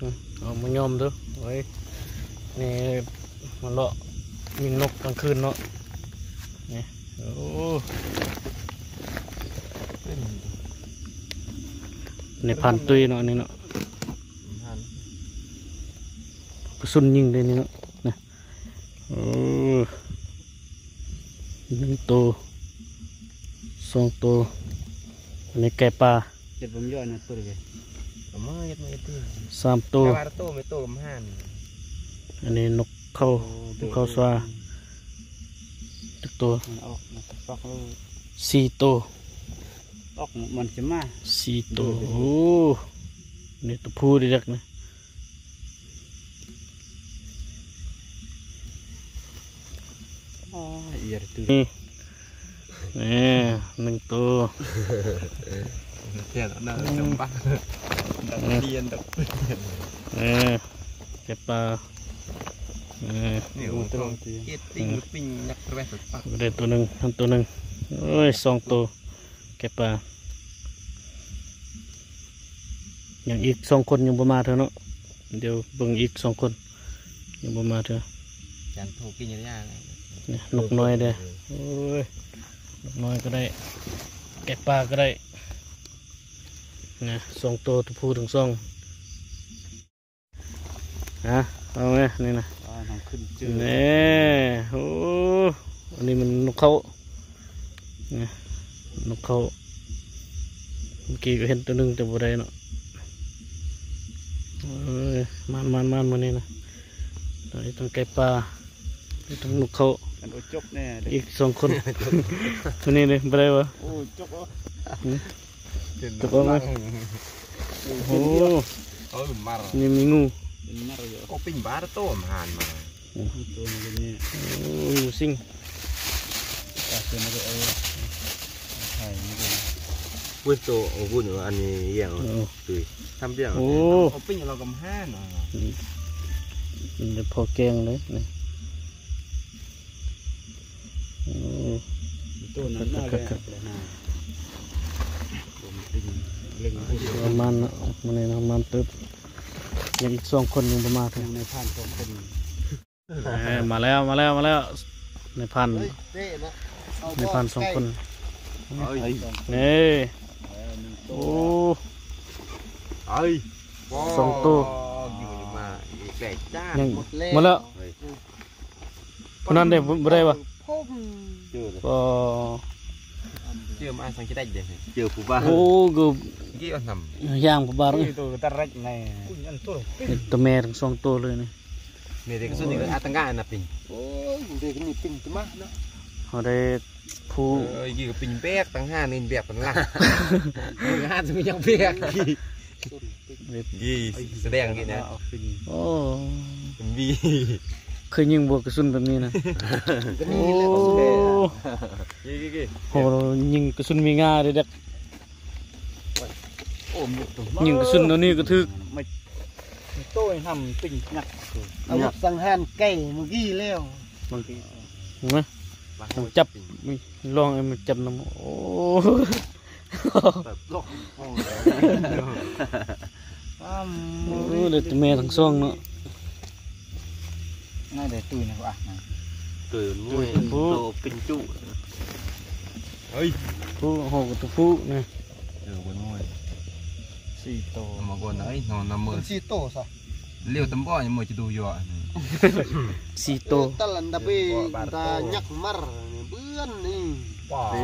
ອືມ ເອົາມາຍອມເດີ້. ໂອ້ຍ ນີ້ມາເລາະຍິງນົກກາງຄືນເນາະ. ນີ້ ໂອ້ ເປັນ ນີ້ພານຕຸ້ຍເນາະ ອັນນີ້ເນາະ. ພານ ກະສຸນຍິງເດ້ນີ້ເນາະ. ນີ້ ເອີ ໜຶ່ງໂຕ ສອງໂຕ. ອັນນີ້ໄກ່ປ່າ ເຮັດບໍ່ຢອກນະໂຕເດ ເອົາມາເຮັດມາເຮັດຕິ ສາມໂຕ ແຕ່ວ່າໂຕແມ່ໂຕກຳຫານ. ອັນນີ້ນົກເຂົາ ໂອ້ ນົກເຂົາສວາ ຈັກໂຕ ມັນອອກມາຈາກປາກໂລ ສີ່ໂຕ ອອກມັນຊິມາ ສີ່ໂຕ. ໂອ້ ນີ້ໂຕຜູ້ເດັກໆ ນີ້. ອໍ ເອີຍ ຕື່ນ ນີ້ ນີ້ ໜຶ່ງໂຕ ແຕ່ນະ ອືມ ຈຳປາ ດັກ ອືມ ລຽນ ດັກ ເອີ ເກັບປາ ເອີ ນີ້ ໂອ້ ໂຕ ເຮັດປິງ ອືມ ປິງ ຍັກແທຣສ ໄດ້ໂຕໜຶ່ງ ຫັ້ນໂຕໜຶ່ງ. ໂອ້ຍ ສອງໂຕ ແກະປາ ຍັງອີກສອງຄົນຍັງບໍ່ມາເທື່ອເນາະ. ດຽວເບິ່ງອີກສອງຄົນຍັງບໍ່ມາເທື່ອ. ຈັນໂທກິນຍາ ນີ້ ນົກນ້ອຍເດ້. ໂອ້ຍ ນົກນ້ອຍກໍໄດ້ ແກະປາກໍໄດ້ນະ ສອງໂຕ ຕົວຜູ້ທັງສອງ. ຮະ ເອົາແມະ ນີ້ນະ ອ່າ ນ້ຳຂຶ້ນຈື່ ແນ່. ໂອ້ ອັນນີ້ມັນນົກເຂົາ ນີ້ ນົກເຂົາ ເມື່ອກີ້ກໍເຫັນໂຕໜຶ່ງແຕ່ບໍ່ໄດ້ເນາະ. ເອີຍ ມານໆໆ ມື້ນີ້ນະ ໄດ້ທັງໄກ່ປ່າ ໄດ້ທັງນົກເຂົາ ອັນໂອຈົກແນ່ ອີກສອງຄົນ ມື້ນີ້ເດ້ ບໍ່ໄດ້ຫວາ? ໂອ້ ຈົກ ອືມ ເປັນ ຕົກອອກມາ ໂອ້ໂຫ ເອີ ມາ ນີ້ມີງູ ເປັນມາຢູ່ ກໍປິງບາໂຕມາຫານມາ ອືມ ໂຕນີ້ ໂອ້ ງູສິງ ອາ ຕົວນີ້ກໍເອົາ ຖ່າຍນີ້ ເວີ້ຍ ໂຕ ໂອ້ ພຸ້ນ ອັນນີ້ຢ່າງ ໂອ້ ຕຸ້ຍ ທຳບຽງ ໂອ້ ເອົາປິງ ເຮົາກໍມາຫານ ອືມ ມັນຈະພໍແກງເລີຍນີ້. ໂອ້ ໂຕນັ້ນມາແລ້ວ ປະມານເນາະ ມື້ນີ້ເນາະ ປະມານເຕີບ ຍັງອີກສອງຄົນຍັງບໍ່ມາເທື່ອ ຍັງໃນພານສອງຄົນ ເອີ ມາແລ້ວ ມາແລ້ວ ມາແລ້ວ ໃນພານ ເອີຍ ເຕະນະ ໃນພານສອງຄົນ ເອີຍ ເອີຍ ໂອ້ ເອີຍ ສອງໂຕ ຍິງມາອີກແລ້ວ ຈ້າ ຍັງ ໝົດແລ້ວ ໝົດແລ້ວ ເອີຍ ຜູ້ນັ້ນເດ້ ບໍ່ ບໍ່ໄດ້ຫວາ? ເຈີແລ້ວ ກໍເຈີມາສັງກິໄດ້ເດ້ ເຈີຜູ້ບ່າວ ໂອ້ ກໍກີ້ອັນນຳ ຍ່າງຜູ້ບ່າວ ເອີ ໂຕຕະເລັກໃນ ໂຕແມ່ທັງສອງໂຕເລີຍນີ້ ແມ່ເດັກສຸດນີ້ກໍອັດຕັງການະປິງ ໂອ້ຍ ເດັກນີ້ປິງຕະມານະ ເຮົາໄດ້ຜູ້ ເອີ ກີ້ກໍປິງແບກຕັງຫາກນີ້ແບກເປັນຫຼັງ ຫາກຊິຍັງແບກ ນີ້ສະແດງກີ້ນະ ໂອ້ ເປັນວີ ເຄີຍຍິງບໍ່ກະສຸນແບບນີ້ນະ ໂອ້ ຍິງກະສຸນມີງ່າເດ້ເດັກ ຍິງກະສຸນແນວນີ້ກະຖືກ ໂຕຍຫຳປິງຍັກ ອາວຸດສັງຫານໄກເມື່ອກີ້ແລ້ວ ເຫັນໄໝ? ຈັບ ລອງໃຫ້ມັນຈັບນຳ ໂອ້ ໂອ້ ໄດ້ແຕ່ແມ່ທັງສອງເນາະ ໜ້າໄດ້ຕຸ້ຍນະ ຕຸ້ຍ ຕຸ້ຍ ໂຕປິງຈຸ ເຮີ້ຍ ຜູ້ ໂຫ ກະໂຕຜູ້ນະ ເອີ ບໍ່ນ້ອຍ ສີ່ໂຕ ມາກ່ອນໄດ໋ ນອນນຳເມີ ສີ່ໂຕຊະ ລຽວຕຳບໍ່ຍັງບໍ່ຈະດູຢູ່ ສີ່ໂຕ ຕະລັນດາເບ ຕາຍັກມາເບືອນນີ້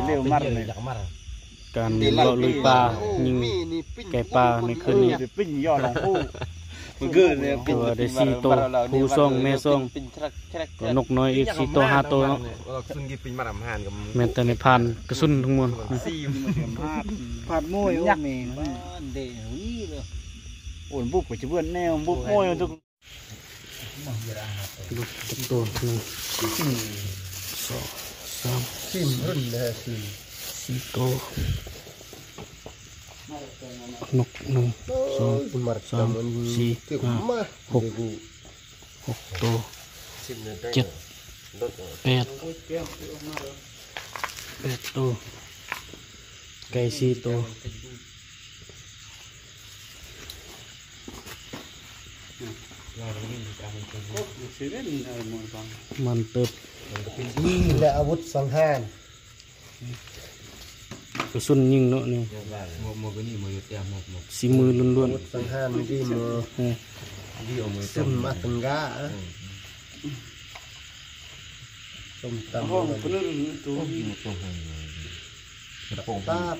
ເລວມານີ້ ຍັກມາ ການເລາະລຸຍປ່າ ຍິງໄກ່ປ່າໃນຄືນນີ້ ປິງຢໍ້ລອງຜູ້ ມື້ຄືນນີ້ ຖືວ່າໄດ້ສີ່ໂຕ ຜູ້ສອງ ແມ່ສອງ ກໍນົກນ້ອຍອີກສີ່ໂຕ ຫ້າໂຕເນາະ ແມ່ນແຕ່ໃນພານກະສຸນທັງໝົດ ພາດໂມຍ ຍັກ ໂອ້ ບຸກໄປຈະເບືອນແນວ ບຸກໂມຍ ທຸກ ລູກຈັກໂຕ ໜຶ່ງ ສອງ ສາມ ສີ່ໂຕ ນົກ ໜຶ່ງ ສອງ ສາມ ສີ່ ຫ້າ ຫົກ ຫົກໂຕ ເຈັດ ແປດ ແປດໂຕ ໄກ່ສີ່ໂຕ. ມັນເຕີບ ແລະອາວຸດສັງຫານ ກະສຸນຍິງເນາະນີ້ ສີມືລ້ວນໆ ອາວຸດສັງຫານ ດີມື ເອີ ຊຸມມາຕັງກາ ເອີ ສົ້ມຕຳ ຫ້ອງປະນຶງໂຕ ຕາບ